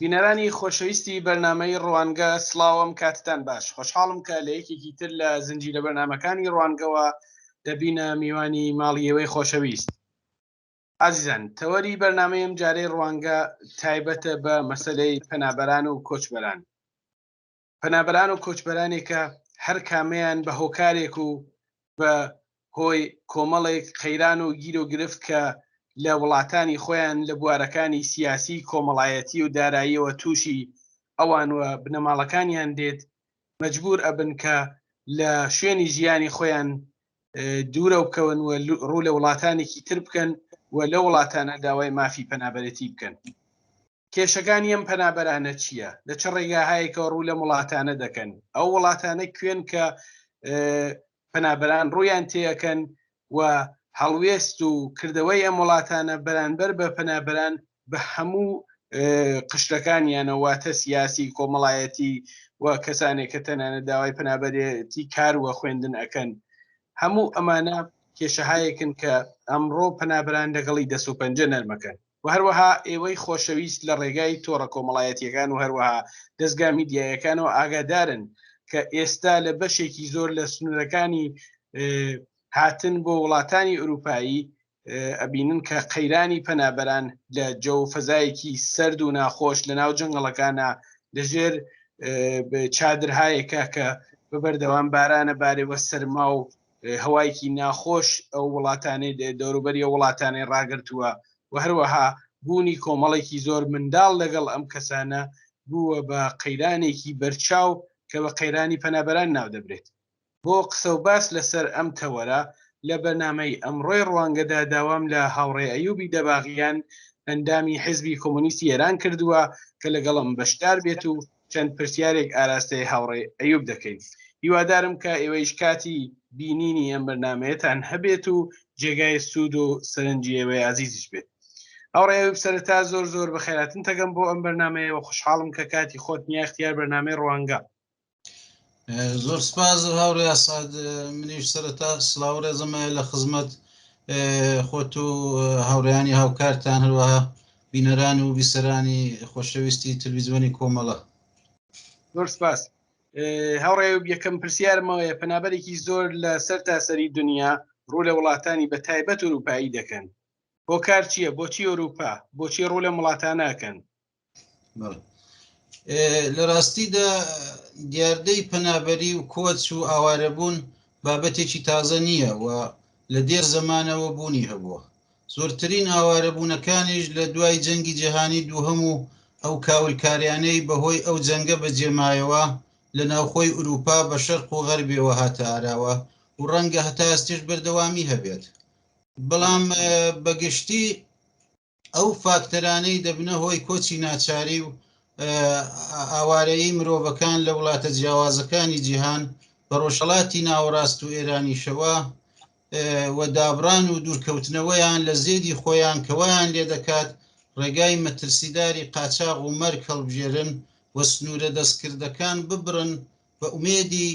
بینەرانی خۆشەویستی بەرنامەی ڕوانگە سڵاوم کاتتان باش خۆشحاڵم کە لە یەکێکی تر لە زنجیرە بەرنامەکانی ڕوانگەوە دەبینە میوانی ماڵی ئێوەی خۆشەویست ئازیزان تەوەری بەرنامەی ئەم جارەی ڕوانگە تایبەتە بە مەسەلەی پەنابەران و کۆچبەران پەنابەران و کۆچبەرانێکە هەر کامەیان بە هۆکارێک و بە هۆی کۆمەڵێک قەیران و گیر و گرفت کە لە وڵاتانی خۆیان لە بوارەکانی سیاسی، کۆمەڵایەتی و داراییەوە تووشی ئەوان و بنەماڵەکانیان دێت، مەجبوور ئەبن کە لە شوێنی ژیانی خۆیان دوورەو بکەون و ڕوو لە وڵاتانێکی تر بکەن و لە وڵاتانە داوای مافی پەنابەرێتی بکەن. کێشەکانی ئەم پەنابەرانە چییە؟ لە چ ڕێگاهایەکەوە ڕوو لەم وڵاتانە دەکەن؟ ئەو وڵاتانە کوێن کە پەنابەران ڕوویان تێەکەن و هەڵوێست و کردەوەی ئەم وڵاتانە بەرانبەر بە پەنابەران بە هەموو قشتەکانیانە واتە سیاسی کۆمەڵایەتی و کەسانێک کە تەنانە داوای پەنابەرێتی کار وە خوێندن ئەکەن هەموو ئەمانە کێشەهایەکن کە ئەمڕۆ پەنابەران لەگەڵی دەست و پەنجە نەرمەکەن و هەروەها ئێوەی خۆشەویست لە ڕێگای تۆڕە کۆمەڵایەتیەکان و هەروەها دەستگا میدیایەکانەوە ئاگادارن کە ئێستا لە بەشێکی زۆر لە سنوورەکانی هاتن بۆ وڵاتانی ئەوروپایی ئەبینن کە قەیرانی پەنابەران لە جەو فەزایەکی سرد و ناخۆش لە ناو جەنگەڵەکانە لەژێر چادرهایەکە کە بە بەردەوام بارانە بارێوە سەرما و هەوایەکی ناخۆش ئەو وڵاتانەی دەوروبەری ئەو وڵاتانەی ڕاگرتووە و هەروەها بوونی کۆمەڵێکی زۆر منداڵ لەگەڵ ئەم کەسانە بووە بە قەیرانێکی بەرچاو کە بە قەیرانی پەنابەران ناودەبرێت. بۆ قسە و باس لەسەر ئەم تەوەرە لە بەرنامەی ئەمڕۆی ڕوانگەدا داوام لە هاوڕێ ئەیوبی دەباغیان ئەندامی حیزبی کۆمۆنیستی ئێران کردووە کە لەگەڵم بەشدار بێت و چەند پرسیارێک ئاراستەی هاوڕێ ئەیوب دەکەین. هیوادارم کە ئێوەیش کاتی بینینی ئەم بەرنامەیەتان هەبێت و جێگای سوود و سەرنجی ئێوەی ئازیزیش بێت. هاوڕێ ئەیوب سەرەتا زۆر زۆر بەخێراتن تەگەم بۆ ئەم بەرنامەیە و خوشحاڵم کە کاتی خۆت نییە اختیار بەرنامەی ڕوانگە. زۆر سپاس هاوڕێ ئاساد منیش سەرەتا سڵاو ڕێزم هەیە لە خزمەت خۆت و هاوڕێیانی هاوکارتان هەروەها بینەران و بیسەرانی خۆشەویستی تلویزیۆنی کۆمەڵە. زۆر سپاس هاوڕێ یەکەم پرسیارمەوەیە پەنابەرێکی زۆر لە سەر تا سەری دنیا ڕوو لە وڵاتانی بە تایبەت ئەوروپایی دەکەن هۆکار چییە بۆچی ئەوروپا بۆچی ڕوو لەم وڵاتانەکەن؟ لە ڕاستیدا دیاردەی پەنابەری و کۆچ و ئاوارەبوون بابەتێکی تازە نییە و لە دێر زەمانەوە بوونی هەبووە. زۆرترین ئاوارەبوونەکانیش لە دوای جەنگی جیهانی دووهەم و ئەو کاولکاریانەی بەهۆی ئەو جەنگە بەجێمایەوە لە ناوخۆی ئورووپا بە شەرق و غەربێوە هاتە ئاراوە و ڕەنگە هەتا ئێستێش بەردەوامی هەبێت. بەڵام بەگشتی ئەو فاکتەرانەی دەبنە هۆی کۆچی ناچاری و ئاوارەیی مرۆڤەکان لە وڵاتە جیاوازەکانی جیهان بە ڕۆژهەڵاتی ناوەڕاست و ئێرانیشەوە و دابڕان و دوورکەوتنەوەیان لە زێدی خۆیان کە وایان لێدەکات ڕێگای مەترسیداری قاچاغ و مەرگ هەڵبژێرن و سنوورە دەستکردەکان ببڕن بە ئومێدی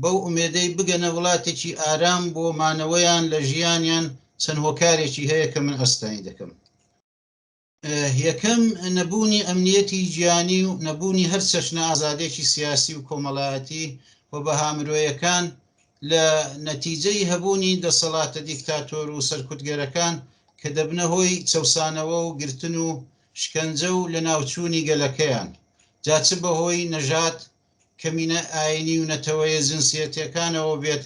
بەو ئومێدەی بگەنە وڵاتێکی ئارام بۆ مانەوەیان لە ژیانیان چەند هۆکارێکی هەیە کە من ئەستانی دەکەم. یەکەم، نەبوونی ئەمنیەتی گیانی و نەبوونی هەر چەشنە ئازادێکی سیاسی و کۆمەڵایەتی و بەها مرۆیەکان لە نەتیجەی هەبوونی دەسەڵاتە دیکتاتۆر و سەرکوتگەرەکان کە دەبنە هۆی چەوسانەوە و گرتن و شکەنجە و لەناوچوونی گەلەکەیان جا چ بەهۆی نەژاد کەمینە ئایینی و نەتەوەیە جنسیەتیەکانەوە بێت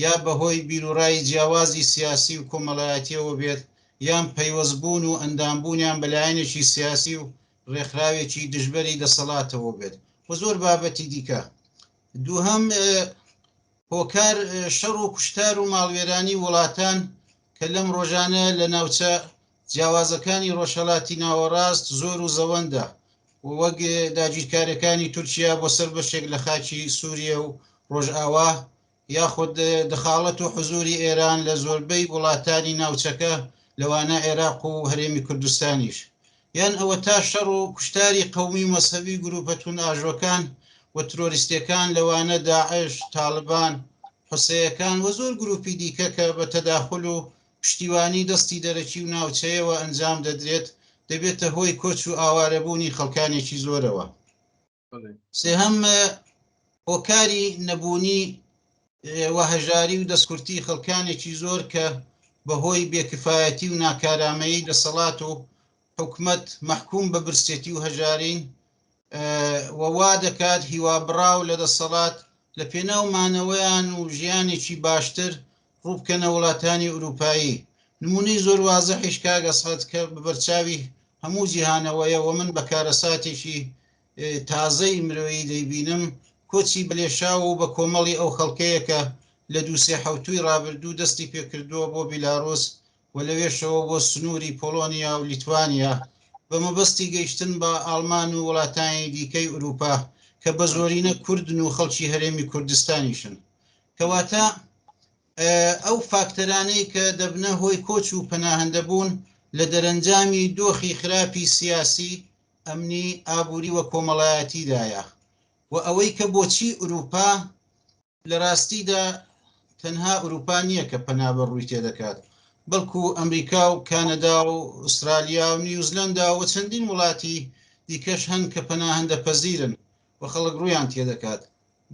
یا بەهۆی بیروڕای جیاوازی سیاسی و کۆمەڵایەتیەوە بێت یان پەیوەستبوون و ئەندامبوونیان بە لایەنێکی سیاسی و ڕێکخراوێکی دژبەری دەسەڵاتەوە بێت و زۆر بابەتی دیکە. دووهەم، هۆکار شەڕ و کوشتار و ماڵوێرانی وڵاتان کە لەم ڕۆژانە لە ناوچە جیاوازەکانی ڕۆژهەڵاتی ناوەڕاست زۆر و زەوەندە و وەک داگیرکاریەکانی تورکیا بۆ سەر بەشێک لە خاکی سوریە و ڕۆژئاوا یاخود دخاڵەت و حزوری ئێران لە زۆربەی وڵاتانی ناوچەکە لەوانە عێراق و هەرێمی کوردستانیش یان ئەوەتا شەڕ و کوشتاری قەومی و مەزهەبی گروپە توندئاژۆکان و ترۆریستیەکان لەوانە داعش، تاڵبان، حوسەیەکان و زۆر گروپی دیکە کە بە تەداخول و پشتیوانی دەستی دەرەکی و ناوچەیەوە ئەنجام دەدرێت دەبێتە هۆی کۆچ و ئاوارەبوونی خەڵکانێکی زۆرەوە. سێهەم، هۆکاری نەبوونی و هەژاری و دەستکورتی خەڵکانێکی زۆر کە بەهۆی بێکفایەتی و ناکارامەیی دەسەڵات و حکومەت مەحکوم بە برسێتی و هەژارین و وا دەکات هیوابڕاو لە دەسەڵات لە پێناو مانەوەیان و ژیانێکی باشتر ڕووبکەنە وڵاتانی ئورووپایی. نموونەی زۆر وازحیش کاک ئەسعەد کە بە بەرچاوی هەموو جیهانەوەیە و من بە کارەساتێکی تازەی مرۆیی دەیبینم، کۆچی بەلێشاو و بە کۆمەڵی ئەو خەڵکەیە کە لە دوو سێ حەوتووی ڕابردوو دەستی پێکردووە بۆ بیلاڕووس و لەوێشەوە بۆ سنووری پۆڵۆنیا و لیتوانیا بە مەبەستی گەیشتن بە ئاڵمان و وڵاتانی دیکەی ئورووپا کە بە زۆرینە کوردن و خەڵکی هەرێمی کوردستانیشن. کەواتە ئەو فاکتەرانەی کە دەبنە هۆی کۆچ و پەناهەندەبوون لە دەرەنجامی دۆخی خراپی سیاسی، ئەمنی، ئابووری و کۆمەڵایەتیدایە و ئەوەی کە بۆچی ئورووپا لە ڕاستیدا تەنها ئورووپا نییە کە پەنابەر ڕووی تێدەکات، بەڵکو ئەمریکا و کانەدا و ئوسترالیا و نیوزلەندا و چەندین وڵاتی دیکەش هەن کە پەناهەندەپەزیرن و خەڵک ڕوویان تێدەکات.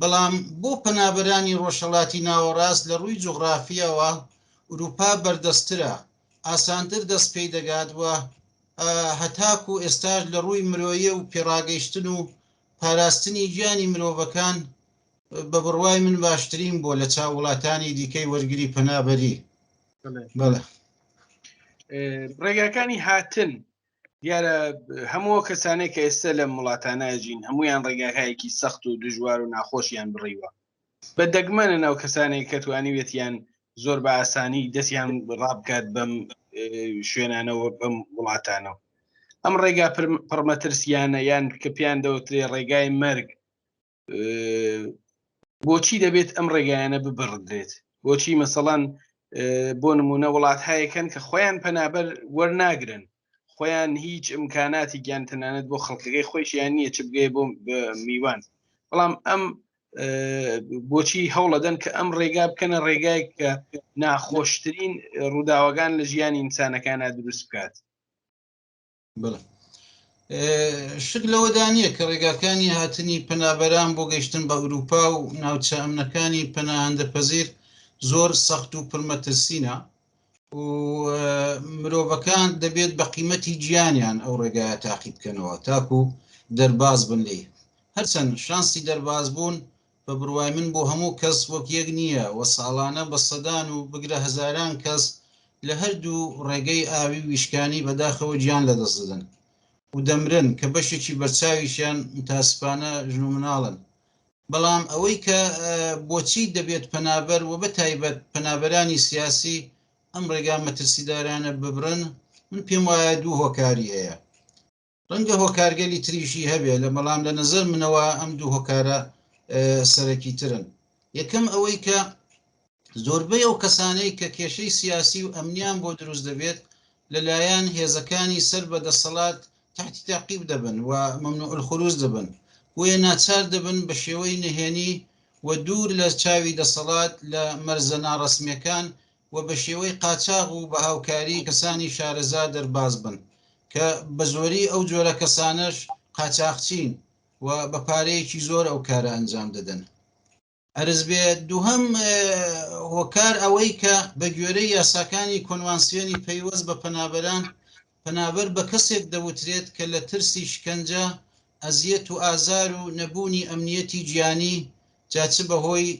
بەڵام بۆ پەنابەرانی ڕۆژهەڵاتی ناوەڕاست لە ڕووی جوغرافییەوە ئورووپا بەردەستترە، ئاسانتر دەست پێی دەگات و هەتاکوو ئێستاش لە ڕووی مرۆیی و پێڕاگەیشتن و پاراستنی گیانی مرۆڤەکان بە بڕوای من باشترین بووە لە چاو وڵاتانی دیکەی وەرگری پەنابەری. بەڵێ. ڕێگاکانی هاتن دیارە هەموو کەسانێک کە ئێستا لەم وڵاتانە ژین هەمویان ڕێگاکایەکی سەخت و دژوار و ناخۆشیان بڕیوە بە دەگمەنە ناو کەسانێک کە توانیوێتیان زۆر بە ئاسانی دەستیان ڕابکات بەم شوێنانەوە بەم وڵاتانەوە ئەم ڕێگا پڕمەترسیانە یان کە پێیان دەوترێ ڕێگای مەرگ بۆچی دەبێت ئەم ڕێگایانە ببڕدرێت بۆچی مەسەڵەن بۆ نمونە وڵات هەیەکەن کە خۆیان پەنابەر وەرناگرن خۆیان هیچ ئیمکاناتی گیان تەنانەت بۆ خەڵکەکەی خۆیشیان نییە چ بگەی بۆ میوان بەڵام ئەم بۆچی هەوڵەدەن کە ئەم ڕێگا بکەنە ڕێگایەک کە ناخۆشترین ڕووداوەکان لە ژیانی ئینسانەکانە دروست بکات بەڵێ شک لەوەدا نییە کە ڕێگاکانی هاتنی پەنابەران بۆ گەیشتن بە ئەوروپا و ناوچە ئەمنەکانی پەناهەندەپەزیر زۆر سەخت و پرمەترسینە و مرۆڤەکان دەبێت بە قیمەتی گیانیان ئەو ڕێگایە تاقی بکەنەوە تاکو دەرباز بن لێی. هەرچەند شانسی دەرباز بوون بە بڕوای من بۆ هەموو کەس وەک یەک نییە و ساڵانە بە سەدان و بگرە هەزاران کەس لە هەردوو ڕێگەی ئاوی و ویشکانی بەداخەوە گیان لەدەست دەدەن و دەمرن کە بەشێکی بەرچاویشیان متاسفانە ژن و مناڵن. بەڵام ئەوەی کە بۆچی دەبێت پەنابەر و بە تایبەت پەنابەرانی سیاسی ئەم ڕێگا مەترسیدارانە ببڕن من پێم وایە دوو هۆکاری هەیە. ڕەنگە هۆکارگەلی تریشی هەبێ لە بەڵام لە نەزەر منەوە ئەم دوو هۆکارە سەرەکی ترن. یەکەم ئەوەی کە زۆربەی ئەو کەسانەی کە کێشەی سیاسی و ئەمنیان بۆ دروست دەبێت لەلایەن هێزەکانی سەر بە دەسەڵات تحتی تەعقیب دەبن و ممنوع الخروج دەبن بۆیە ناچار دەبن بە شێوەی نهێنی و دوور لە چاوی دەسەڵات لە مەرزە ناڕەسمیەکان و بە شێوەی قاچاغ و بە هاوکاری کەسانی شارەزا دەرباز بن کە بە زۆری ئەو جۆرە کەسانەش قاچاخچین و بە پارەیەکی زۆر ئەو کارە ئەنجام دەدەن. ئەرز بێ دووهەم هۆکار ئەوەی کە بە گوێرەی یاساکانی کۆنوانسیۆنی پەیوەست بە پەنابەران، پەنابەر بە کەسێک دەوترێت کە لە ترسی شکەنجە، ئەزیەت و ئازار و نەبوونی ئەمنیەتی گیانی، جا چ بە هۆی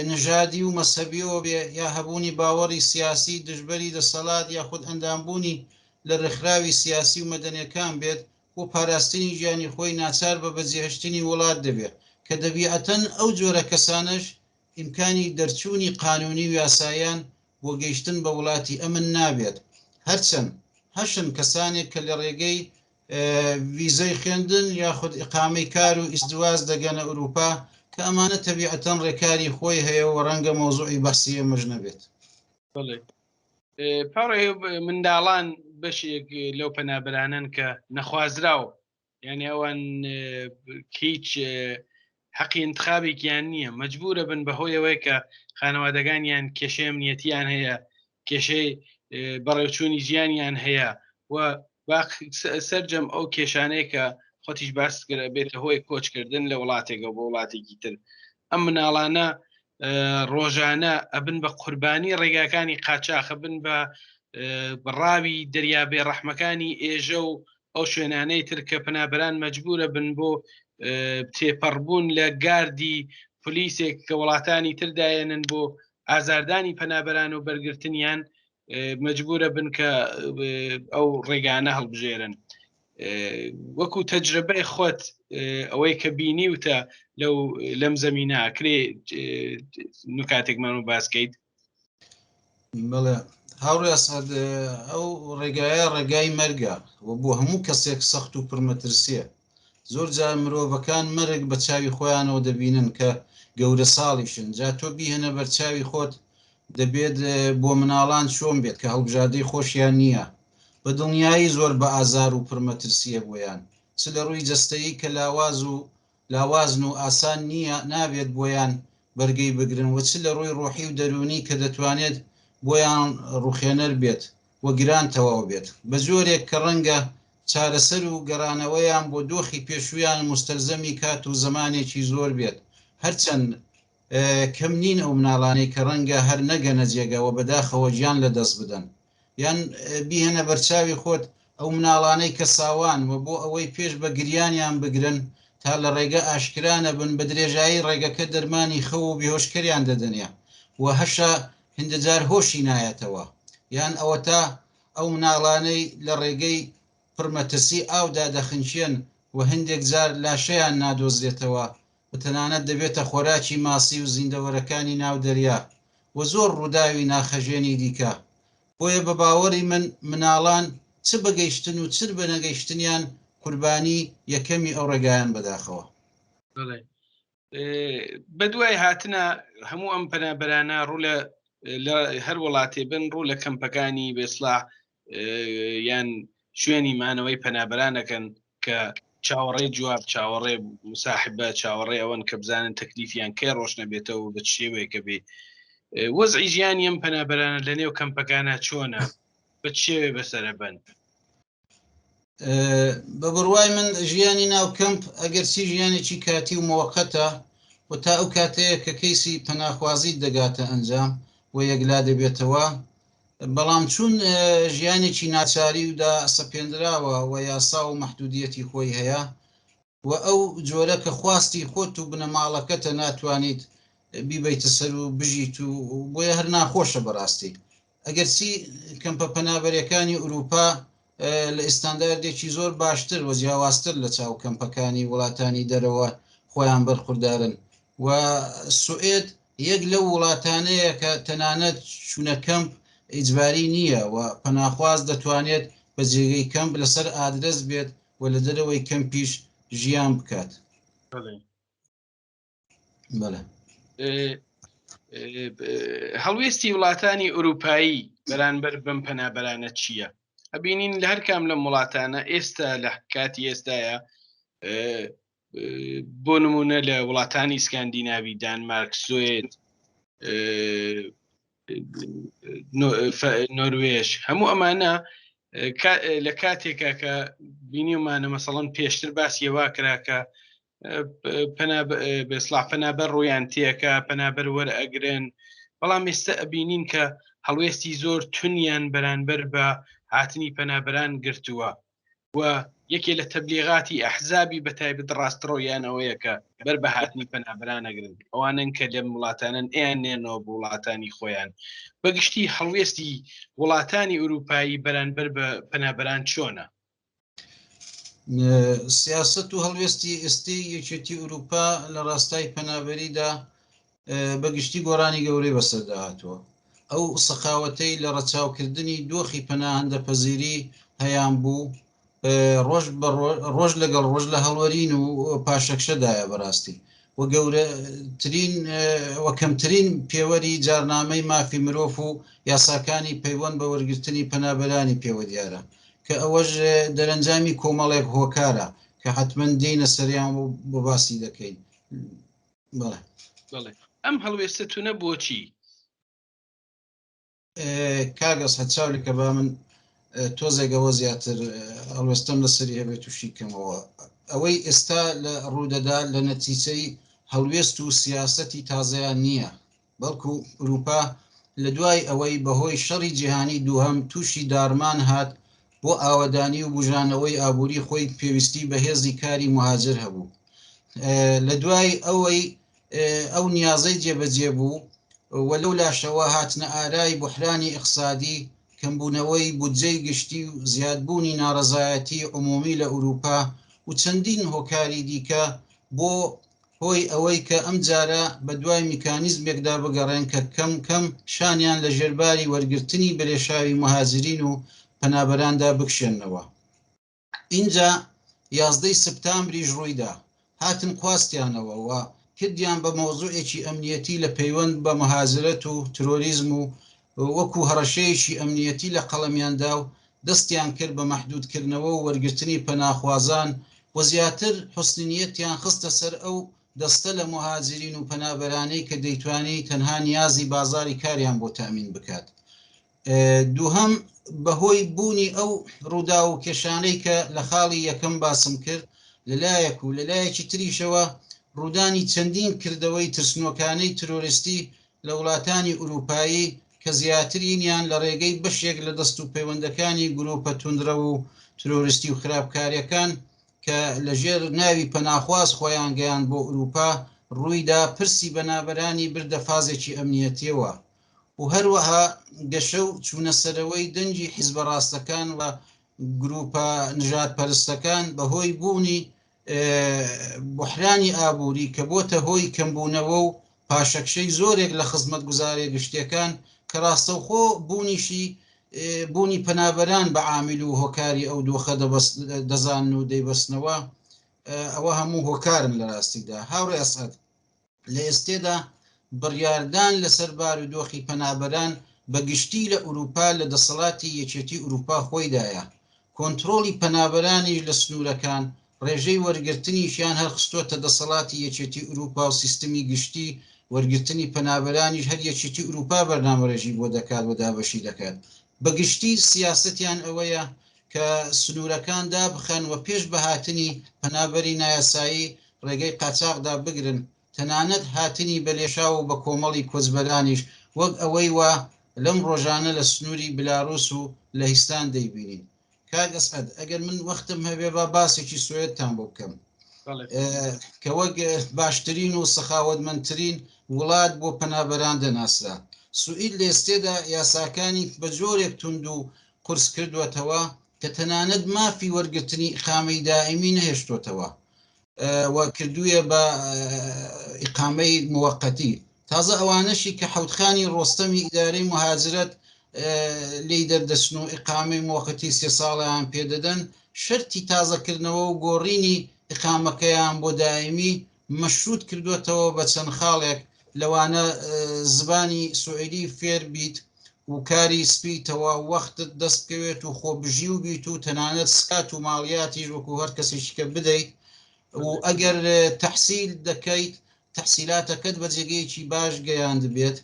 نەژادی و مەزهەبیەوە بێ یا هەبوونی باوەڕی سیاسی دژبەری دەسەڵات یاخود ئەندامبوونی لە ڕێکخراوی سیاسی و مەدەنیەکان بێت، بۆ پاراستنی گیانی خۆی ناچار بە بەجێهشتنی وڵات دەبێت، کە دەبیعەتەن ئەو جۆرە کەسانەش ئیمکانی دەرچوونی قانوونی و یاساییان بۆ گەیشتن بە وڵاتی ئەمن نابێت، هەرچەند هەشن کەسانێک کە لە ڕێگەی ڤیزەی خوێندن یاخود ئیقامەی کار و ئیزدواج دەگەنە ئورووپا، کە ئەمانە تەبیعەتەن ڕێکاری خۆی هەیە و ڕەنگە مەوزوعی بەحسی ئێمەش نەبێت. بەڵێ. پاڕێ منداڵان بەشێک لەو پەنابەرانەن کە نەخوازراو یعنی ئەوان هیچ حەقی انتخابێکیان نییە مەجبورە بن بەهۆیەوەی کە خانەوادەکانیان کێشەی ئەمنیەتیان هەیە کێشەی بەڕێوچوونی ژیانیان هەیە و باقی سەرجەم ئەو کێشانەیە کە خۆتیش باست کرد بێتە هۆی کۆچکردن لە وڵاتێکەوە بۆ وڵاتێکی تر ئەم مناڵانە ڕۆژانە ئەبن بە قوربانی ڕێگاکانی قاچاخە بن بە بڕاوی دەریا بێ ڕەحمەکانی ئێژە و ئەو شوێنانەی تر کە پەنابەران مەجبورە بن بۆ تێپەڕبوون لە گاردی پلیسێک کە وڵاتانی تر دایەنن بۆ ئازاردانی پەنابەران و بەرگرتنیان مەجبورە بن کە ئەو ڕێگانە هەڵبژێرن وەکو تەجربەی خۆت ئەوەی کە بینیوتە لەو لەم زەمینە کرێ نکاتێکمان و باسکەیت بەڵێ هاوڕێ ئەسعەد ئەو ڕێگایە ڕێگای مەرگە و بۆ هەموو کەسێک سەخت و پڕمەترسیە زۆر جار مرۆڤەکان مەرگ بە چاوی خۆیانەوە دەبینن کە گەورە ساڵیشن جا تۆ بیهێنە بەرچاوی خۆت دەبێت بۆ مناڵان چۆن بێت کە هەڵبژاردەی خۆشیان نییە بە دڵنیایی زۆر بە ئازار و پڕمەترسیە بۆیان چ لە ڕووی جەستەیی کە لاواز و لاوازن و ئاسان نییە نابێت بۆیان بەرگەی بگرن و چ لە ڕووی ڕۆحی و دەروونی کە دەتوانێت بۆیان ڕوخێنەر بێت و گران تەواو بێت بە جۆرێک کە ڕەنگە چارەسەر و گەڕانەوەیان بۆ دۆخی پێشوویان موستەلزەمی کات و زەمانێکی زۆر بێت هەرچەند کەم نین ئەو مناڵانەی کە ڕەنگە هەر نەگەنە جێگە و بەداخەوە گیان لەدەست بدەن. یان بیهێنە بەرچاوی خۆت ئەو مناڵانەی کە ساوان و بۆ ئەوەی پێش بە گریانیان بگرن تا لە ڕێگە ئاشکرا نەبن بە درێژایی ڕێگەکە دەرمانی خەو و بێهۆشکەریان دەدەنێ و هەشە هندەجار هۆشی نایەتەوە. یان ئەوەتا ئەو مناڵانەی لە ڕێگەی پڕ مەترسی ئاودا دەخنکێن و هەندێک جار لاشەیان نادۆزرێتەوە و تەنانەت دەبێتە خۆراکی ماسی و زیندەوەرەکانی ناو دەریا و زۆر ڕووداوی ناخهەژێنی دیکە. بۆیە بە باوەڕی من مناڵان چ بە گەیشتن و چ بە نەگەیشتنیان قوربانی یەکەمی ئەو ڕێگایەن بەداخەوە. بەڵێ بەدوای هاتنە هەموو ئەم پەنابەرانە ڕوو لە لە هەر وڵاتێ بن ڕوو لە کەمپەکانی بێسڵا یان شوێنی مانەوەی پەنابەرانەکەن کە چاوەڕێی جواب چاوەڕێ مساحبە چاوەڕێ ئەوەن کە بزانن تەکلیفیان کەی ڕۆشنە بێتەوە بە شێوەیەکە بێ وەزعی ژیانی ئەم پەنابەرانە لە نێو کەمپەکانە چۆنە بە شێوێ بەسەرە بن بە بڕوای من ژیانی ناو کەمپ ئەگەرچی ژیانێکی کاتی و مۆقەتە و تا ئەو کاتەیە کە کەیسی پەناخوازیت دەگاتە ئەنجام و یەکلا دەبێتەوە بەڵام چون ژیانێکی ناچاری و دا سەپێندراوە و یاسا و مەحدودیەتی خۆی هەیە و ئەو جۆرە کە خواستی خۆت و بنەماڵەکەتە ناتوانیت بیبەیتە سەر و بژیت و بۆیە هەر ناخۆشە بەڕاستی ئەگەرچی کەمپە پەنابەرەکانی ئوروپا لە ئیستانداردێکی زۆر باشتر و جیاوازتر لە چاو کەمپەکانی وڵاتانی دەرەوە خۆیان بەرخوردارن و سوئێد یەک لەو وڵاتانەیە کە تەنانەت چوونە کەمپ ئیجباری نییە و پەناخواز دەتوانێت بە جێگەی کەمپ لەسەر ئادرەس بێت و لە دەرەوەی کەمپیش ژیان بکات. بەڵێ. هەڵوێستی وڵاتانی ئوروپایی بەرانبەر بەم پەنابەرانە چییە؟ ئەبینین لە هەرکام لەم وڵاتانە ئێستا لە کاتی ئێستاە بۆ نمونە لە وڵاتانی سکاندیناوی دانمارک سوێد نۆروێژ هەموو ئەمانە لە کاتێکا کە بینیمانە مەسەڵەن پێشتر باسی وا کرا کە بەسڵا پەنابەر ڕویان تێکە پەنابەر وەرئەگرن بەڵام ئێستا ئەبینین کە هەڵوێستی زۆر تونیان بەرانبەر بە هاتنی پەنابەران گرتووە و یەکێ لە تەبلیغاتی ئەحزابی بە تایبەت ڕاستڕۆیان ئەوەیە کە بەر بە هاتنی پەنابەران ئەگرن ئەوانن کە لەم وڵاتانن ئەیان نێنەوە بۆ وڵاتانی خۆیان بەگشتی هەڵوێستی وڵاتانی ئوروپایی بەرانبەر بە پەنابەران چۆنە؟ سیاسەت و هەڵوێستی ئێستەی یەکێتی ئوروپا لە ڕاستای پەنابەریدا بە گشتی گۆڕانی گەورەی بەسەردا هاتووە. ئەو سەخاوەتەی لە ڕەچاوکردنی دۆخی پەناهەندەپەزیری هەیانبوو، ڕۆژ بە ڕۆژ لەگەڵ ڕۆژ لە هەڵوەرین و پاشەکشەدایە بەڕاستی و گەورەترین و کەمترین پێوەری جارنامەی مافی مرۆڤ و یاساکانی پەیوەند بە وەرگرتنی پەنابەرانی پێوە دیارە کە ئەوەش دەرەنجامی کۆمەڵێک هۆکارە کە حەتمەن دێینە سەریان و بۆ باسی دەکەین. بەڵێ. بەڵێ ئەم هەڵوێستە تونە بۆچی؟ کاک ئەسعەد چاو لەکە با من تۆزێک ئەوە زیاتر هەڵوێستەم لەسەری هەبێت و شیکەمەوە. ئەوەی ئێستا لە ڕوودەدا لە نەتیجەی هەڵوێست و سیاسەتی تازەیان نییە، بەڵکو ئورووپا لە دوای ئەوەی بەهۆی شەڕی جیهانی دووهەم تووشی داڕمان هات، بۆ ئاوەدانی و بوژانەوەی ئابووری خۆی پێویستی بە هێزی کاری موهاجر هەبوو. لە دوای ئەوەی ئەو نیازەی جێبەجێ بوو و لەو لاشەوە هاتنە ئارای بوحرانی ئیقسادی، کەمبوونەوەی بودجەی گشتی و زیادبوونی ناڕەزایەتی عمومی لە ئورووپا و چەندین هۆکاری دیکە بۆ هۆی ئەوەی کە ئەمجارە بە دوای میکانیزمێکدا بگەڕێن کە کەم کەم شانیان لە ژێرباری وەرگرتنی بەلێشاوی موهاجرین و پەنابەراندا بکشێننەوە. ئینجا یازدەی سپتامبریش ڕوویدا، هاتن قواستیانەوە و کردیان بە مەوزوعێکی ئەمنیەتی لە پەیوەند بە مهاجرەت و ترۆریزم و وەکوو هەڕەشەیەکی ئەمنیەتی لە قەڵەمیان دا و دەستیان کرد بە مەحدوود کردنەوە و وەرگرتنی پەناخوازان و زیاتر حوسنی نیەتیان خستە سەر ئەو دەستە لە موهاجرین و پەنابەرانەی کە دەیتوانی تەنها نیازی بازاری کاریان بۆ تەئمین بکات. دووهەم، بەهۆی بوونی ئەو ڕووداو و کێشانەی کە لە خاڵی یەکەم باسم کرد لە لایەک و لە لایەکی تریشەوە ڕوودانی چەندین کردەوەی ترسنۆکانەی ترۆریستی لە وڵاتانی ئورووپایی کە زیاترینیان لە ڕێگەی بەشێک لە دەست و پەیوەندەکانی گرووپە توندڕەو و ترۆریستی و خراپکارەکان کە لە ژێر ناوی پەناخواز خۆیان گەیاند بۆ ئورووپا ڕوویدا، پرسی بەنابەرانی بردە فازێکی ئەمنیەتیەوە. و هەروەها گەشە و چوونەسەرەوەی دەنگی حیزبە ڕاستەکان و گرووپە نژادپەرستەکان بەهۆی بوونی بوحرانی ئابووری کە بۆتە هۆی کەمبوونەوە و پاشەکشەی زۆرێک لە خزمەتگوزاریە گشتیەکان کە ڕاستەوخۆ بوونیشی بوونی پەنابەران بە عامیل و هۆکاری ئەو دۆخە دەزانن و دەیبەستنەوە، ئەوە هەموو هۆکارن لە ڕاستیدا. هاوڕێ ئەسعەد، لە ئێستێدا بڕیاردان لەسەر بارودۆخی پەنابەران بە گشتی لە ئورووپا لە دەسەڵاتی یەکێتی ئورووپا خۆیدایە، کۆنترۆڵی پەنابەرانیش لە سنوورەکان، ڕێژەی وەرگرتنیشیان هەر خستۆتە دەسەڵاتی یەکێتی ئورووپا و سیستمی گشتی وەرگرتنی پەنابەرانیش هەر یەکێتی ئورووپا بەرنامەڕێژی بۆ دەکات و دابەشی دەکات. بە گشتی سیاسەتیان ئەوەیە کە سنوورەکان دابخەن و پێش بە هاتنی پەنابەری نایاسایی ڕێگەی قاچاخدا بگرن، تەنانەت هاتنی بەلێشاو و بەکۆمەڵی کۆچبەرانیش وەک ئەوەی وا لەم ڕۆژانە لە سنووری بلاروس و لەهیستان دەیبینین. کاک ئەسعەد ئەگەر من وەختم هەبێ با باسێکی سوئێدتان بۆ بکەم کە وەک باشترین و سەخاوەتمەندترین وڵات بۆ پەنابەران دەناسرا. سوئید لە ئێستێدا یاساکانی بە جۆرێک توند و قورس کردووەتەوە کە تەنانەت مافی وەرگرتنی ئیقامەی دائیمی نەهێشتۆتەوە و کردوویە بە ئیقامەی موەقەتی. تازە ئەوانەشی کە حەوتخانی ڕۆستەمی ئیدارەی موهاجرەت لێی دەردەچن و ئیقامەی موەقەتی سێ ساڵەیان پێدەدەن، شەرتی تازەکردنەوە و گۆڕینی ئیقامەکەیان بۆ دائیمی مەشروت کردووەتەوە بە چەند خاڵێک، لەوانە زبانی سوئیدی فێر بیت و کاری سپی تەواو وەختت دەست بکەوێت و خۆبژیو بیت و تەنانەت سکات و ماڵیاتیش وەکو هەر کەسێکی کە بدەیت و ئەگەر تەحسیل دەکەیت تەحسیلاتەکەت بە جێگەیەکی باش گەیاندبێت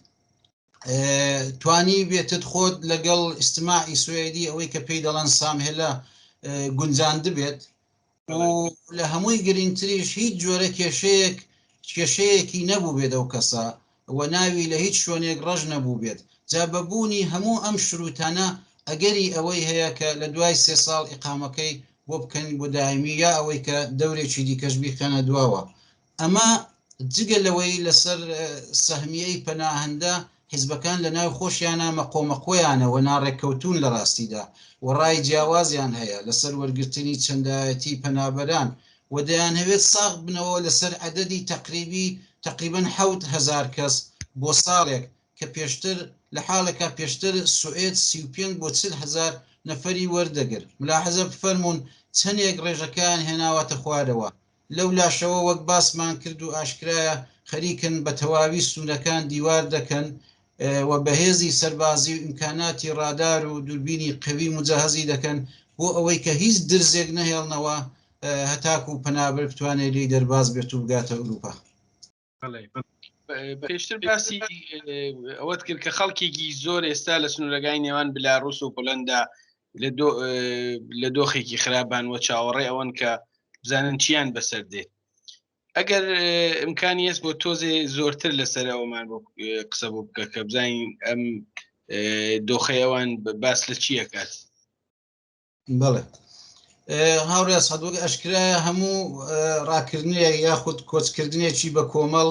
توانی بێتت خۆت لەگەڵ ئیستماعی سوئدی ئەوەی کە پێی دەڵێن سامهلە گونجاندبێت و لە هەمووی گرنگتریش هیچ جۆرە کێشەیەک کێشەیەکی نەبوو بێت ئەو کەسە و ناوی لە هیچ شوێنێک ڕەش نەبوو بێت جا بە بوونی هەموو ئەم شروتانە ئەگەری ئەوەی هەیە کە لە دوای سێ ساڵ ئیقامەکەی بۆ بکەن بۆ دایمی یا ئەوەی کە دەورێکی دیکەش بیخەنە دواوە ئەمە جگە لەوەی لەسەر سەهمیەی پەناهەندە حیزبەکان لە ناو خۆشیانا مەقۆمەقۆیانە و ناڕێککەوتوون لە ڕاستیدا و ڕای جیاوازیان هەیە لەسەر وەرگرتنی چەندایەتی پەنابەران و دەیانهەوێت ساغ بنەوە لەسەر عەدەدی تەقریبی تەقریبەن 7000 کەس بۆ ساڵێک کە پێشتر لە حاڵێکا پێشتر سوئێد 35 بۆ 40 هەزار نەفەری وەردەگرت. ملاحەزە بفەرموون چەنێک ڕێژەکەیان هێناوەتە خوارەوە. لەو لاشەوە وەک باسمان کرد و ئاشکرایە خەریکن بە تەواوی سنوورەکان دیوار دەکەن و بە هێزی سەربازی و ئیمکاناتی ڕادار و دووربینی قەوی موجەهەزی دەکەن بۆ ئەوەی کە هیچ درزێک نەهێڵنەوە هەتاکوو پەنابەر بتوانێت لێی دەرباز بێت و بگاتە ئورووپا. پێشتر باسی ئەوەت کرد کە خەڵکێکی زۆر ئێستا لە سنوورەکانی نێوان بلاروس و پۆلەندا لە دۆخێکی خراپان وە چاوەڕێ ئەوەن کە بزانن چیان بەسەر دێت. ئەگەر ئیمکانی هەست بۆ تۆزێ زۆرتر لەسەر ئەومان بۆ قسە بۆ بکە کە بزانین ئەم دۆخەی ئەوان باس لە چییە کات. بەڵێ هاوڕێ ئەسعەد، وەک ئەشکرایە هەموو ڕاکردنێک یاخود کۆچکردنێکی بە کۆمەڵ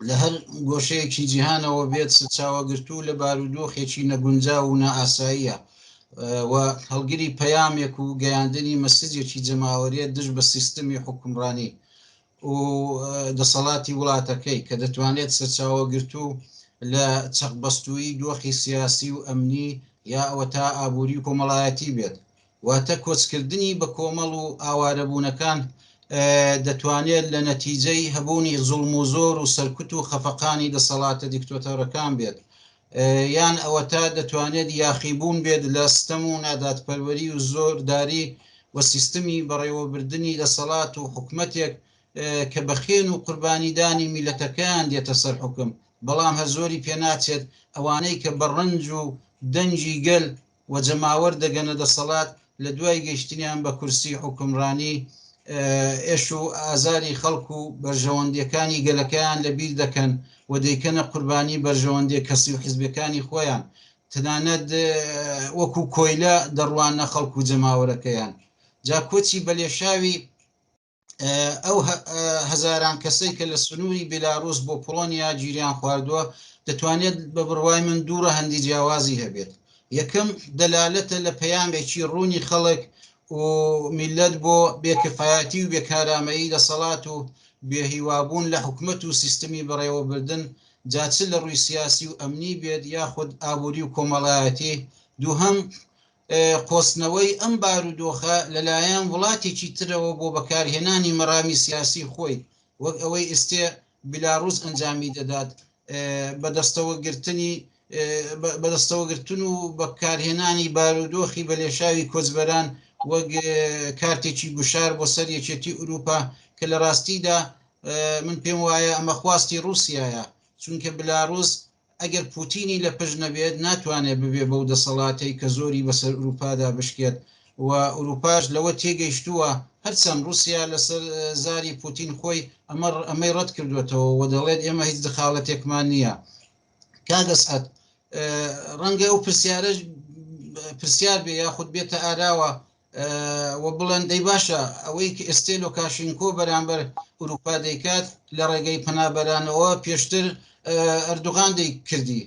لە هەر گۆشەیەکی جیهانەوە بێت سەرچاوەگرتوو لە بارودۆخێکی نەگونجاو و نائاساییە و هەڵگری پەیامێک و گەیاندنی مەسجێکی جەماوەریە دژ بە سیستمی حوکمڕانی و دەسەڵاتی وڵاتەکەی کە دەتوانێت سەرچاوەگرتوو لە چەقبەستوویی دۆخی سیاسی و ئەمنی یا ئەوەتا ئابووری و کۆمەڵایەتی بێت. واتە کۆچکردنی بەکۆمەڵ و ئاوارەبوونەکان دەتوانێت لە نەتیجەی هەبوونی زوڵم و زۆر و سەرکوت و خەفەقانی دەسەڵاتە دیکتۆتەرەکان بێت یان ئەوەتا دەتوانێت یاخیبوون بێت لە ستەم و نادادپەروەری و زۆرداری و سیستمی بەڕێوەبردنی دەسەڵات و حکومەتێک کە بە خوێن و قوربانیدانی میلەتەکەیان دێتە سەر حوکم، بەڵام هەر زۆری پێناچێت ئەوانەی کە بە ڕەنج و دەنگی گەل و جەماوەر دەگەنە دەسەڵات لە دوای گەیشتنیان بە کورسی حوکمڕانی ئێش و ئازاری خەڵک و بەرژەوەندیەکانی گەلەکەیان لە بیر دەکەن و دەیکەنە قوربانی بەرژەوەندیە کەسی و حزبیەکانی خۆیان تەنانەت وەکو کۆیلە دەڕواننە خەڵک و جەماوەرەکەیان جا کۆچی بەلێشاوی ئەو هەزاران کەسەی کە لە سنووری بێلاروس بۆ پۆڵۆنیا گیریان خواردووە دەتوانێت بە بڕوای من دوو ڕەهەندی جیاوازی هەبێت. یەکەم، دەلالەتە لە پەیامێکی ڕوونی خەڵک و میللەت بۆ بێکفایەتی و بێکارامەیی دەسەڵات و بێهیوابوون لە حکومەت و سیستمی بەڕێوەبردن جا چ لە ڕووی سیاسی و ئەمنی بێت یاخود ئابووری و کۆمەڵایەتی. دووهەم، قۆستنەوەی ئەم بارودۆخە لەلایەن وڵاتێکی ترەوە بۆ بەکارهێنانی مەرامی سیاسی خۆی وەک ئەوەی ئیستێ بیلاڕوس ئەنجامی دەدات بەدەستەوەگرتنی بەدەستەوەگرتن و بەکارهێنانی بارودۆخی بەلێشاوی کۆچبەران وەک کارتێکی گوشار بۆ سەر یەکێتی ئوروپا کە لە ڕاستیدا من پێم وایە ئەمە خواستی ڕووسیایە چونکە بلاڕوس ئەگەر پوتینی لە پشت نەبێت ناتوانێت ببێ بەو دەسەڵاتەی کە زۆری بەسەر ئوروپادا بشکێت و ئوروپاش لەوە تێگەیشتووە هەرچەند ڕوسیا لەسەر زاری پوتین خۆی ئەمە ئەمەی ڕەت کردوێتەوە و دەڵێت ئێمە هیچ دخاڵەتێکمان نییە. کاک ئەسعەد ڕەنگە ئەو پرسیارەش پرسیار بێ یاخود بێتە ئاراوە و بڵێن دەی باشە ئەوەی کە ئێستێ لۆکاشینکۆ بەرامبەر ئوروپا دەیکات لە ڕێگەی پەنابەرانەوە پێشتر ئەردوغان دەیکردی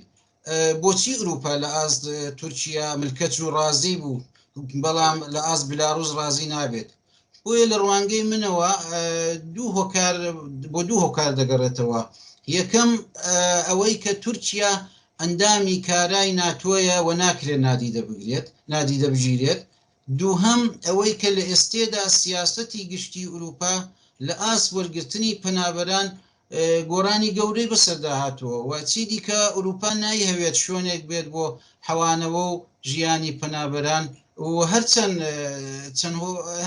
بۆچی ئوروپا لە ئاست تورکیا ملکەچ و ڕازی بوو بەڵام لە ئاست بلاروس ڕازی نابێت بۆیە لە ڕوانگەی منەوە دوو هۆکار بۆ دوو هۆکار دەگەڕێتەوە یەکەم ئەوەی کە تورکیا ئەندامی کارای ناتۆیە و ناکرێت نادیدە بگرێت نادیدە بگیرێت دووهەم ئەوەی کە لە ئێستێدا سیاسەتی گشتی ئورووپا لە ئاست وەرگرتنی پەنابەران گۆڕانی گەورەی بەسەردا هاتووە و چیدیکە ئورووپا نایهەوێت شوێنێک بێت بۆ حەوانەوە و ژیانی پەنابەران و هەرچەند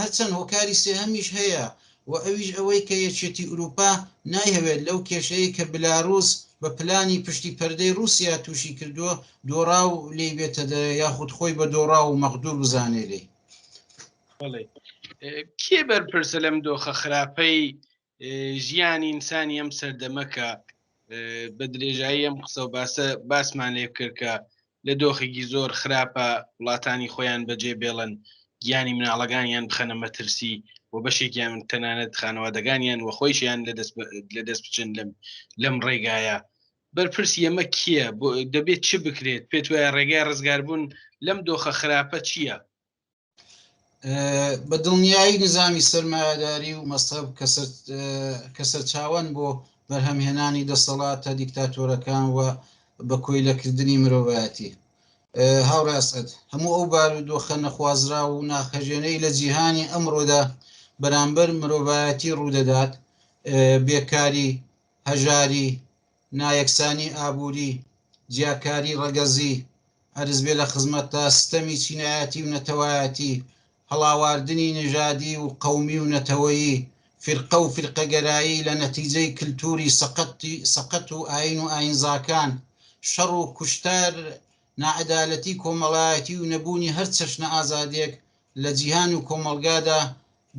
هەرچەند هۆکاری سێهەمیش هەیە و ئەویش ئەوەی کە یەکێتی ئورووپا نایهەوێت لەو کێشەیەی کە بلاروس بە پلانی پشتی پەردەی ڕووسیا تووشی کردووە دۆڕاو لێی بێتە دەرێ یاخود خۆی بە دۆڕاو و مەغدوور بزانێ لێی. بەڵێ کێ بەرپرسە لەم دۆخە خراپەی ژیانی ئینسانی ئەم سەردەمە کە بە درێژایی ئەم قسە و باسە باسمان لێ کرد کە لە دۆخێکی زۆر خراپە وڵاتانی خۆیان بەجێ بێڵن گیانی مناڵەکانیان بخەنە مەترسی و بەشێکیان تەنانەت خانەوادەکانیان و خۆیشیان لە دەست بچن لەم لەم ڕێگایە بەرپرسی ئەمە کیە دەبێت چ بکرێت پێت وایە ڕێگای ڕزگاربوون لەم دۆخە خراپە چییە؟ بە دڵنیایی نظامی سەرمایەداری و مەسەب کە سەرچاوەن بۆ بەرهەمهێنانی دەسەڵاتە دیکتاتۆرەکان و بە کۆیلەکردنی مرۆڤایەتی. هاوڕێ ئەسعەد، هەموو ئەو بارودۆخە نەخوازراو و ناخهەژێنەی لە جیهانی ئەمڕۆدا بەرامبەر مرۆڤایەتی ڕوودەدات، بێکاری، هەژاری، نایەکسانی ئابووری، جیاکاری ڕەگەزی، عەرز بێ لە خزمەتتا ستەمی چینایەتی و نەتەوایەتی، هەڵاواردنی نەژادی و قەومی و نەتەوەیی، فیرقە و فیرقەگەرایی لە نەتیجەی کلتوری سەقەت و ئایین و ئایینزاکان، شەڕ و کوشتار ناعەدالەتی کۆمەڵایەتی و نەبوونی هەر چەشنە ئازادیەک لە جیهان و کۆمەڵگادا،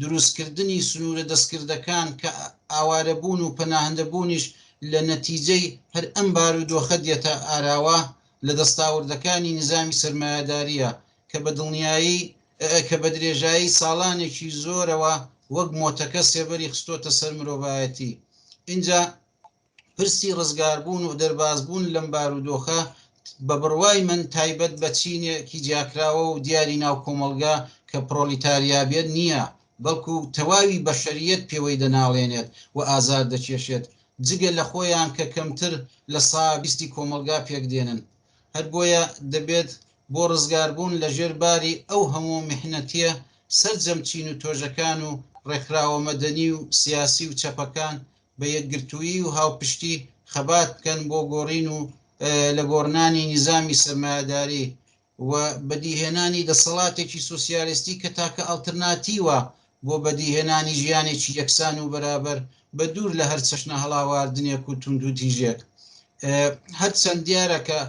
دروستکردنی سنوورە دەستکردەکان کە ئاوارەبوون و پەناهەندەبوونیش لە نەتیجەی هەر ئەم بارودۆخە دێتە ئاراوە، لە دەستاوردەکانی نیزامی سەرمایەدارییە کە بە دڵنیایی کە بە درێژایی ساڵانێکی زۆرەوە وەک مۆتەکە سێبەری خستۆتە سەر مرۆڤایەتی. ئینجا پرسی ڕزگاربوون و دەربازبوون لەم بارودۆخە بە بڕوای من تایبەت بە چینێکی جیاکراوە و دیاری ناو کۆمەڵگا کە پڕۆلیتاریا بێت نییە، بەڵکو تەواوی بەشەرییەت پێوەی دەناڵێنێت و ئازار دەکێشێت، جگە لە خۆیان کە کەمتر لە سا بیستی کۆمەڵگا پێکدێنن. هەر بۆیە دەبێت بۆ ڕزگاربوون لە ژێر باری ئەو هەموو میحنەتییە سەرجەم چین و تۆژەکان و ڕێکخراوە مەدەنی و سیاسی و چەپەکان بە یەکگرتوویی و هاوپشتی خەبات بکەن بۆ گۆڕین و لەگۆڕنانی نیزامی سەرمایەداری و بەدیهێنانی دەسەڵاتێکی سۆسیالیستی کە تاکە ئەڵترناتیوە بۆ بەدیهێنانی ژیانێکی یەکسان و بەرابەر بە دوور لە هەر چەشنە هەڵاواردنێک و توندوتیژێک. هەرچەند دیارە کە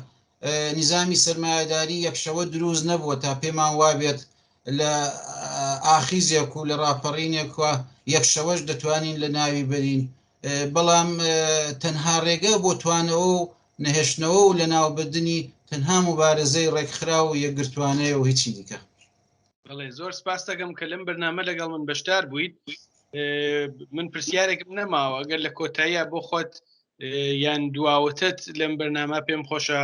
نیزامی سەرمایەداری یەک شەوە دروست نەبووە تا پێمان وابێت لە ئاخیزێک و لە ڕاپەڕینێکوە یەک شەوەش دەتوانین لە ناوی بەرین، بەڵام تەنها ڕێگە بۆ توانەوە و نەهێشتنەوە و لەناوبردنی تەنها موبارزەی ڕێکخراو و یەکگرتوانەیە و هیچی دیکە. بەڵێ زۆر سپاس دەکەم کە لەم بەرنامە لەگەڵ من بەشدار بوویت. من پرسیارێکم نەماوە، ئەگەر لە کۆتاییە بۆ خۆت یان دواوتت لەم بەرنامە پێم خۆشە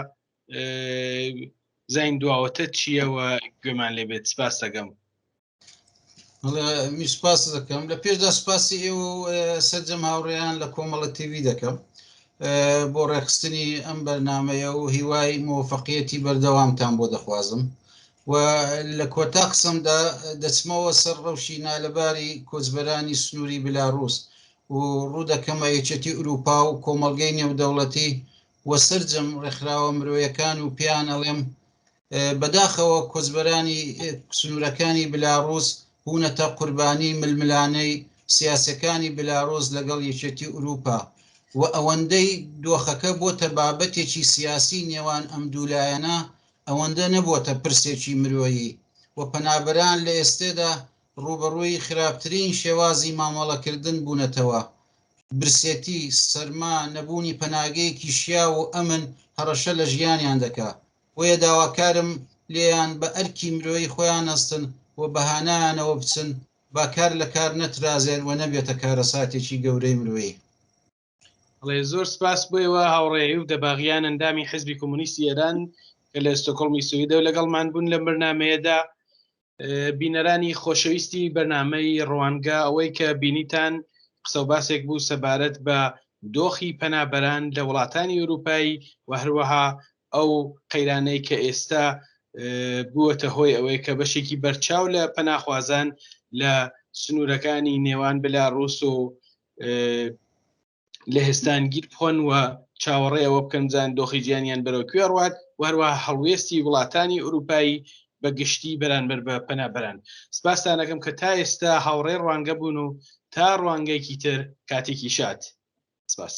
زین دواوتت چییەوە گوێمان لێ بێت. سپاس دەکەم. می سپاس دەکەم. لە پێشدا سپاسی ئێوە و سەرجەم هاوڕێیان لە کۆمەڵە تیوی دەکەم بۆ ڕێکخستنی ئەم بەرنمەیە و هیوای مۆفقیەتی بەردەوامتان بۆ دەخوازم و لە کۆتا قسەمدا دەچمەوە سەر ڕەوشی نالەباری کۆچبەرانی سنووری بلاڕوس و ڕوودەکەمە یەکێتی ئوروپا و کۆمەڵگەی نێودەوڵەتی و سەرجەم ڕێکخراوە مرۆیەکان و پێیان ئەڵێم بەداخەوە کۆچبەرانی سنوورەکانی بلاڕوس بوونەتە قوربانی ململانێی سیاسیەکانی بلاڕوس لەگەڵ یەکێتی ئوروپا و ئەوەندەی دۆخەکە بۆتە بابەتێکی سیاسی نێوان ئەم دوو لایەنە ئەوەندە نەبۆتە پرسێکی مرۆیی و پەنابەران لە ئێستێدا ڕووبەڕووی خراپترین شێوازی مامەڵەکردن بوونەتەوە. برسێتی، سەرما، نەبوونی پەناگەیەکی شیاو و ئەمن هەڕەشە لە ژیانیان دەکا. بۆیە داواکارم لێیان بە ئەرکی مرۆیی خۆیان هەستن و بە هانایانەوە بچن با کار لە کار نەترازێت و نەبێتە کارەساتێکی گەورەی مرۆیی. بەڵێ زۆر سپاس بۆ ئێوە هاوڕێ ئەیوب دەباغیان ئەندامی حزبی کۆمۆنیستی ئێران کە لە ئستۆکۆڵمی سویدەوە لەگەڵمان بوون لەم بەرنامەیەدا. بینەرانی خۆشەویستی بەرنامەی ڕوانگە، ئەوەی کە بینیتان قسە و باسێک بوو سەبارەت بە دۆخی پەنابەران لە وڵاتانی ئەوروپایی و هەروەها ئەو قەیرانەی کە ئێستا بووەتە هۆی ئەوەی کە بەشێکی بەرچاو لە پەناخوازان لە سنوورەکانی نێوان بلاڕوس و لەهستان گیر بخۆن و چاوەڕێ ئەوە بکەن بزانن دۆخی جیهانیان بەرەو کوێ ڕوات و هەروەها هەڵوێستی وڵاتانی ئەوروپایی بە گشتی بەرانبەر بە پەنابەران. سپاستانەکەم کە تا ئێستا هاوڕێ ڕوانگە بوون و تا ڕوانگەیەکی تر کاتێکی شاد. سپاس.